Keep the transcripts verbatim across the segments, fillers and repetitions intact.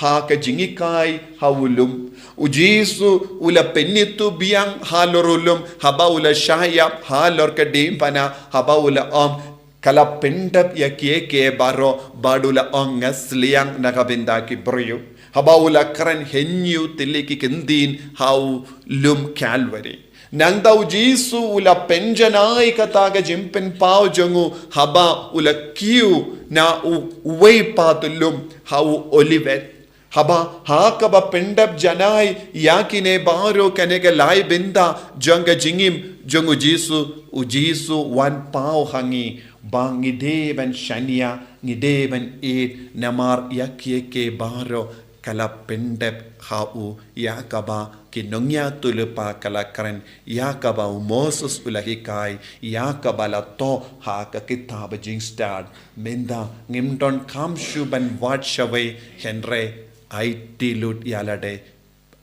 ha ka jinghikai ha u lum. U Jisu u la pynithuh biang halor u lum, haba u la shah ïap halor ka diengphna, haba u la ong, ka la pyndep ïa kiei kiei baroh, bad u la ong, nga sliang na ka bynta ki briew. Haba u la kren hynñiew tylli ki kyntien ha u lum Kalbari. Nangta u Jisu u la pynjanai kata ka jingpynpaw jong u, haba u la kiew na u, uwei pat u lum ha u Olivet. Haba ha kaba pyndep janai ïa kine baroh, kane ka lai bynta jong ka jingim jong u Jisu, u Jisu u wan paw ha ngi ba ngi dei ban shaniah, ngi dei ban ïeit, namar ïa kiei kiei baroh ka la pyndep ha u, ïa kaba ki nongïathuhlypa ka la kren, ïa kaba u Moses u la hikai, ïa kaba la thoh ha ka kitab Jingstad. Mynta ngim donkam shuh ban wad shawei, hynrei aiti lut ïa lade,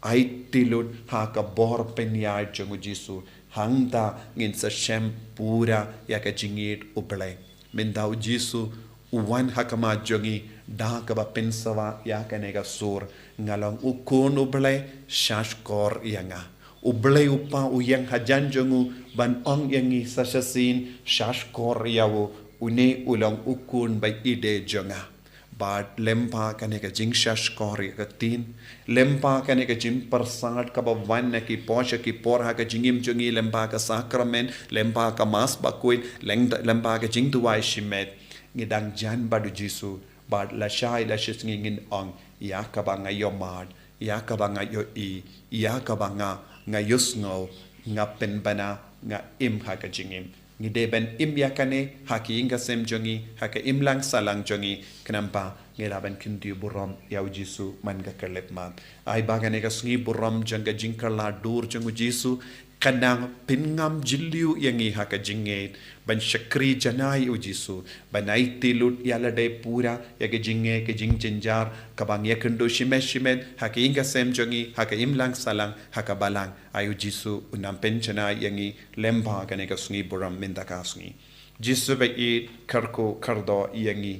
aiti lut ha ka bor pynïaid jong u Jisu, hangta ngin sa shem pura ïa ka jingïeit U Blei. Mynta u Jisu u wan ha khmat jong ngi da kaba pynsawa ïa kane ka sur, nga long u khun U Blei, shahshkor ïa nga. U Blei u Kpa u ïeng hajan jong u ban ong ïa ngi sa shisien, shahshkor ïa u, une u long u khun ba ïeit jong nga. Bad lyngba kane ka jingshahshkor ïa ka ktien, lyngba kane ka jingpyrsad kaba wan na ki por sha ki por ha ka jingim jong ngi, lyngba ka sakramen, lyngba ka Mass Bakhuid, lyng-, lyngba ka jingduwai shimet, ngi dang jan bad u Jisu, bad lashai lashisngi ngin ong, ïa kaba nga ïohmad, ïa kaba nga ïohi, ïa kaba nga, nga ïohsngew, nga pynbna, nga im ha ka jingim. Ngi dei ban im ïa kane ha ka ïing ka sem jong ngi, ha ka imlang sahlang jong ngi, khnang ba ngi lah ban kyntiew burom ïa u Jisu man ka khyllipmat. Ai ba kane ka sngi burom jong ka jingkylla dur jong u Jisu kan nang pynngam jylliew ïa ngi ha ka jingngeit ban shakri janai ïa u Jisu, ban aiti lut ïa lade pura ïa ka jingngeit, ka jingjynjar kaba ngi ïakynduh shimet shimet ha ka ïing ka sem jong ngi, ha ka imlang sahlang, ha ka balang. Ai u Jisu un nang pynjanai ïa ngi lyngba kane ka sngi burom mynta ka sngi. Jisu ba ïeit, kyrkhu kyrdoh ïa ngi.